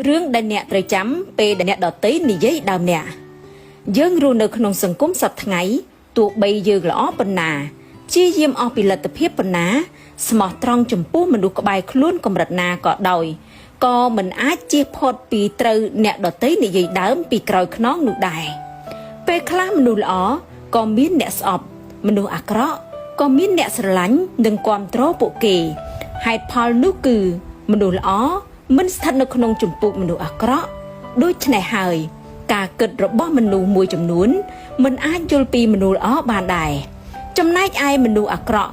រឿងដែលអ្នកត្រូវចាំពេលដែលអ្នកដទៃនិយាយដើមអ្នកយើងរស់នៅក្នុងសង្គមសប្តាហ៍ថ្ងៃទោះបីយើងល្អប៉ុណ្ណាព្យាយាមអស់ពីលទ្ធភាពប៉ុណ្ណាស្មោះត្រង់ចំពោះមនុស្សក្បែរខ្លួនកម្រិតណាក៏ដោយក៏មិនអាចជៀសផុតពីត្រូវអ្នកដទៃនិយាយដើមពីក្រោយខ្នងនោះដែរពេលខ្លះមនុស្សល្អក៏មានអ្នកស្អប់មនុស្សអាក្រក់ក៏មានអ្នកស្រឡាញ់និងគាំទ្រពួកគេហេតុផលនោះគឺមនុស្សល្អមិនស្ថិតនៅក្នុងជំពូកមនុស្សអាក្រក់ដូច្នេះហើយការគិតរបស់មនុស្សមួយចំនួនមិនអាចយល់ពីមនុស្សល្អបានដែរចំណែកឯមនុស្សអាក្រក់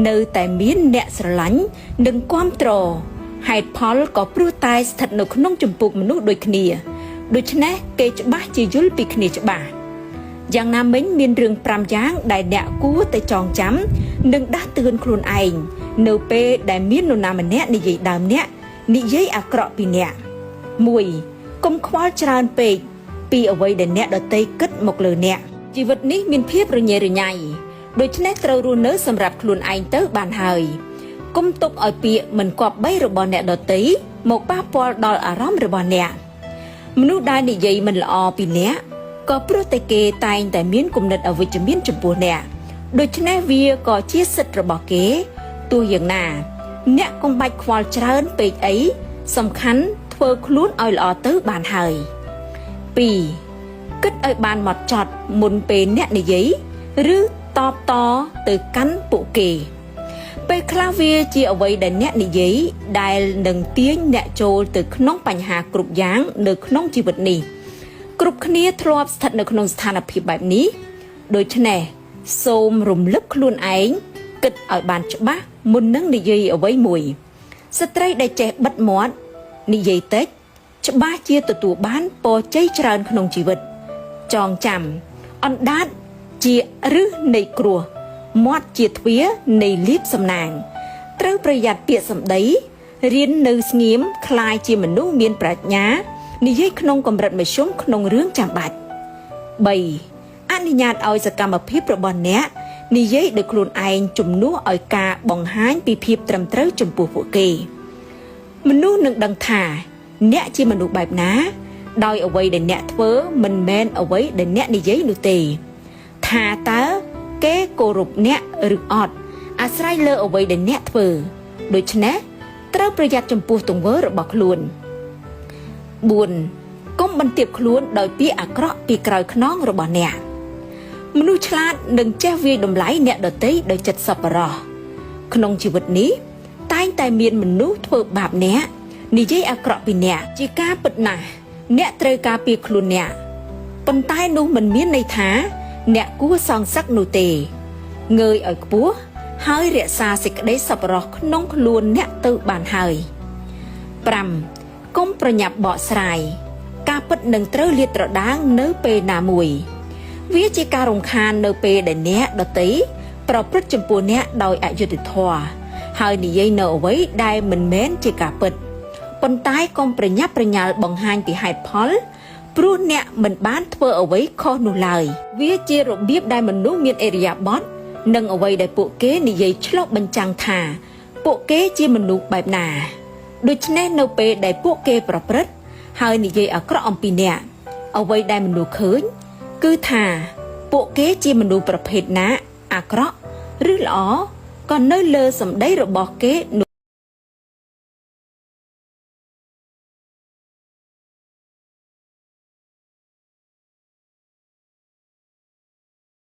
នៅតែមានអ្នកស្រឡាញ់និងគាំទ្រហេតុផលក៏ព្រោះតែស្ថិតនៅក្នុងជំពូកមនុស្សដូចគ្នាដូច្នេះគេច្បាស់ជាយល់ពីគ្នាច្បាស់យ៉ាងណាមិញមានរឿង5យ៉ាងដែលអ្នកគួរតែចងចាំនិងដាស់តឿនខ្លួនឯងនៅពេលដែលមាននរណាម្នាក់និយាយដើមអ្នកនិយាយអាក្រក់ពីអ្នក1កុំខ្វល់ច្រើនពេកពីអ្វីដែលអ្នកដទៃគិតមកលើអ្នកជីវិតនេះមានភាពរញ៉េរញ៉ៃដូច្នេះត្រូវរស់នៅសម្រាប់ខ្លួនឯងទៅបានហើយកុំទុកឲ្យពាក្យមិនគប្បីរបស់អ្នកដទៃមកប៉ះពាល់ដល់អារម្មណ៍របស់អ្នកមនុស្សដែលនិយាយមិនល្អពីអ្នកក៏ព្រោះតែគេតែងតែមានគំនិតអវិជ្ជមានចំពោះអ្នកដូច្នេះវាក៏ជាសិទ្ធិរបស់គេទោះយ៉ាងណាអ្នកកុំបាច់ខ្វល់ច្រើនពេកអីសំខាន់ធ្វើខ្លួនឲ្យល្អទៅបានហើយ2គិតឲ្យបានម៉ត់ចត់មុនពេលអ្នកនិយាយឬតបតទៅកាន់ពួកគេពេលខ្លះវាជាអ្វីដែលអ្នកនិយាយដែលនឹងទាញអ្នកចូលទៅក្នុងបញ្ហាគ្រប់យ៉ាងនៅក្នុងជីវិតនេះគ្រប់គ្នាធ្លាប់ស្ថិតនៅក្នុងស្ថានភាពបែបនេះដូច្នេះសូមរំលឹកខ្លួនឯងគិតឲ្យបានច្បាស់មុននឹងនិយាយអ្វីមួយស្ត្រីដែលចេះបិទមាត់និយាយតិចច្បាស់ជាទទួលបានពរជ័យច្រើនក្នុងជីវិតចងចាំអណ្ដាតជាឫសនៃគ្រោះមាត់ជាទ្វារនៃលាភសំណាងត្រូវប្រយ័ត្នពាក្យសម្ដីរៀននៅស្ងៀមក្លាយជាមនុស្សមានប្រាជ្ញានិយាយក្នុងកម្រិតមធ្យមក្នុងរឿងចាំបាច់3អនុញ្ញាតឲ្យសកម្មភាពរបស់អ្នកនិយាយដោយខ្លួនឯងជំនួសឲ្យការបង្ហាញពីភាពត្រឹមត្រូវចំពោះពួកគេមនុស្សនឹងដឹងថាអ្នកជាមនុស្សបែបណាដោយអ្វីដែលអ្នកធ្វើមិនមែនអ្វីដែលអ្នកនិយាយនោះទេថាតើគេគោរពអ្នកឬអត់អាស្រ័យលើអ្វីដែលអ្នកធ្វើដូច្នេះត្រូវប្រយ័ត្នចំពោះទង្វើរបស់ខ្លួន4កុំបន្ទាបខ្លួនដោយពាក្យអាក្រក់ពីក្រោយខ្នងរបស់អ្នកមនុស្សឆ្លាតនឹងចេះវាយតម្លៃអ្នកដទៃដោយចិត្តសប្បុរសក្នុងជីវិតនេះតែងតែមានមនុស្សធ្វើបាបអ្នកនិយាយអាក្រក់ពីអ្នកជាការពិតណាស់អ្នកត្រូវការពារខ្លួនអ្នកប៉ុន្តែនោះមិនមានន័យថាអ្នកគួរសងសឹកនោះទេងើយឲ្យខ្ពស់ហើយរក្សាសេចក្តីសប្បុរសក្នុងខ្លួនអ្នកទៅបានហើយ5កុំប្រញាប់បកស្រាយការពិតនឹងត្រូវលាតត្រដាងនៅពេលណាមួយវាជាការរំខាននៅពេលដែលអ្នកដទៃប្រព្រឹត្តចំពោះអ្នកដោយអយុត្តិធម៌ហើយនិយាយនៅអ្វីដែលមិនមែនជាការពិតប៉ុន្តែកុំប្រញាប់ប្រញាល់បង្ហាញពីហេតុផលព្រោះអ្នកមិនបានធ្វើអ្វីខុសនោះឡើយវាជារបៀបដែលមនុស្សមានឥរិយាបថនិងអ្វីដែលពួកគេនិយាយឆ្លុះបញ្ចាំងថាពួកគេជាមនុស្សបែបណាដូច្នេះនៅពេលដែលពួកគេប្រព្រឹត្តហើយនិយាយអាក្រក់អំពីអ្នកអ្វីដែលមនុស្សឃើញគឺថាពួកគេជាមនុស្សប្រភេទណាអាក្រក់ឬល្អក៏នៅលើសម្ដីរបស់គេនោះ